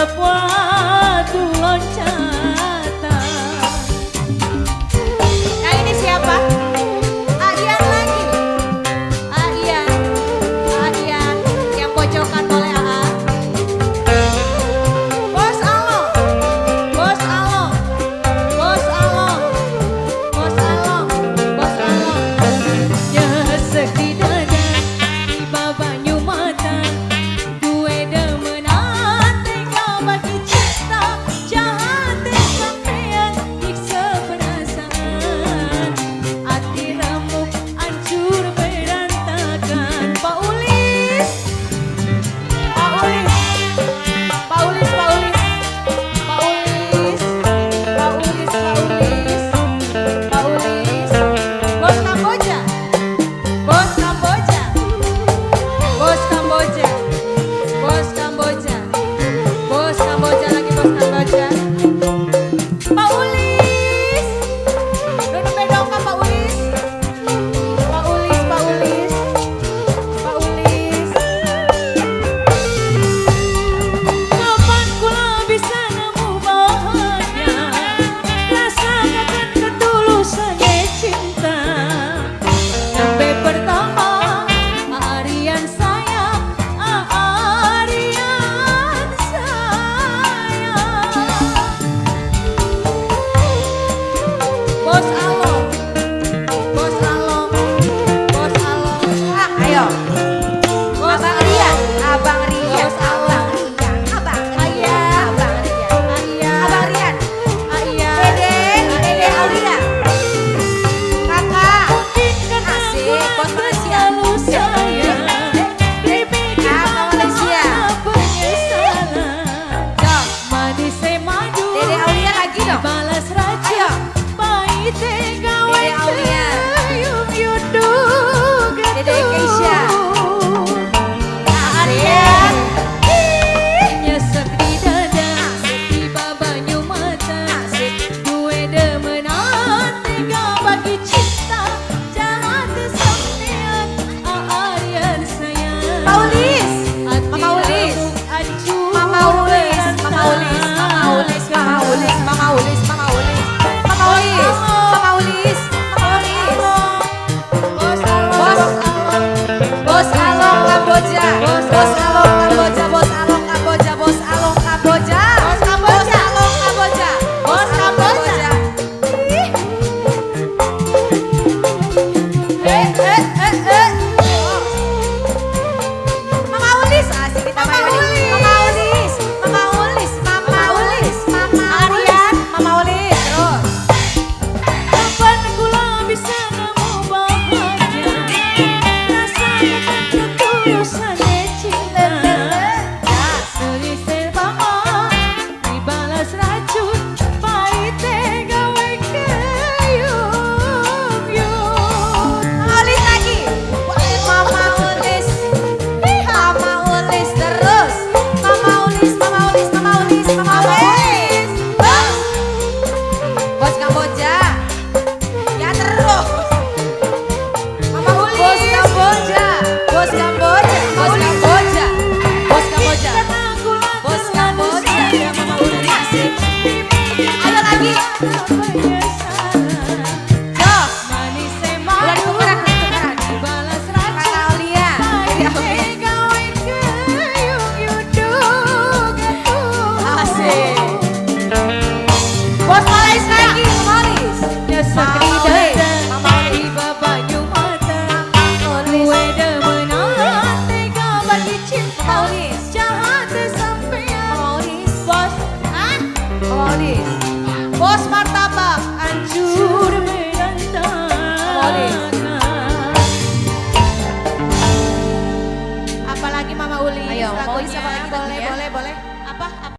Kelelep watu loncatan. Nah ini siapa? Aian lagi. Aian, Aian yang pojokan boleh AA. Bos Along, Bos Along, Bos Along, Bos Along, Bos Along. Nyesek di dada, tiba banyu mata. Duwe demenan tega bagi cinta. Jahat sampean nyiksa perasaan. Hati remuk hancur berantakan. Pak Ulis, Pak Ulis, Pak Ulis, Pak Ulis, Pak Ulis, Pak Ulis, Pak Ulis, Pak Ulis, Bos Kamboja, Bos Kamboja, Bos Kamboja, Bos Kamboja, Bos Kamboja lagi Bos Kamboja. Pak Ulis, Duduk bedongka Pak Ulis, Pak Ulis, Pak Ulis, Pak Ulis. Kapan kula bisa nemu bahagia? Rasakan ketulusannya cinta. Sampai pertama Arian sayang, Arian sayang. Bos Along, Bos Along, Bos Along, Ah, ayo. Bos Abang Rian, Abang Rian, Bos Abang Along. Rian, Abang Rian, Ayah. Abang Rian, Ayah, Abang Rian, Ayah, Dede, Dede Aulia, Kakak, Mungkin karena Asik, kula bos Malaysia. terlalu sayang. Dipikir Kakak Malaysia. bakal penyesalan. Dong, Manis madu, Dede Aulia lagi dong. balas racun. Ayo. Pahite gawe Dede Aulia. teyung yudu Dede Keisha. Arian, Nyesek di dada, tiba banyu mata. Duwe demenan tega bagi cinta. Jahat sampean, Arian sayang. Pak Ulis, Hati Mama Ulis. remuk hancur Mama Ulis, Mama Ulis, Mama Ulis, Mama Ulis, Mama Ulis, Mama Ulis, Mama Ulis, Mama Ulis, Mama Ulis. Bos Along, Bos. Bos Along, Bos Along Kamboja, Bos Along Kamboja, Bos Along Kamboja, Bos Along Kamboja, Bos Kamboja. Bos Along Kamboja, Bos Kamboja. Eh, eh, eh, eh. Mama Ulis, asik kita Mama main lagi. Ulis. Mama Ulis, Mama Ulis, Mama Ulis, Mama Ulis, Arian. Mama Ulis, terus. Kapan kula bisa nemu bahagia? Rasakan ketulusan cinta. Sedih serpama, dibalas racun, pahite gawe keyum yum. Mama Ulis lagi. Mama Ulis, Mama Ulis terus. Mama Ulis, Mama Ulis, Mama Ulis, Mama Ulis. Bos, Bos Kamboja. Ya terus. Mama Ulis. Bos Kamboja, Bos Kamboja, Bos Kamboja, Bos Kamboja. Karena kula Bos terlalu Kamboja, sayang. Mama Ulis. Asik. Ayo lagi. Penyesalan. Jos. Manis Udah madu, ditukeran, ditukeran. dibalas Kakak racun. Aulia. Pahite gawe keyum yudu getuh. Asik. Bos Malaysia. Lagi, Mama Ulis. Nyesek di Mama Ulis, dada, Mama Ulis. tiba banyu mata. Mama Ulis. Duwe demenan tega bagi cinta. Mama Ulis. Jahat sampean. Mama Ulis. Bos, ah, Mama Ulis. Bos Martabak. Hancur berantakan. Apalagi Mama Ulis Ayo, Mama Ulis lagunya. apa lagi Boleh, lagunya? boleh, boleh.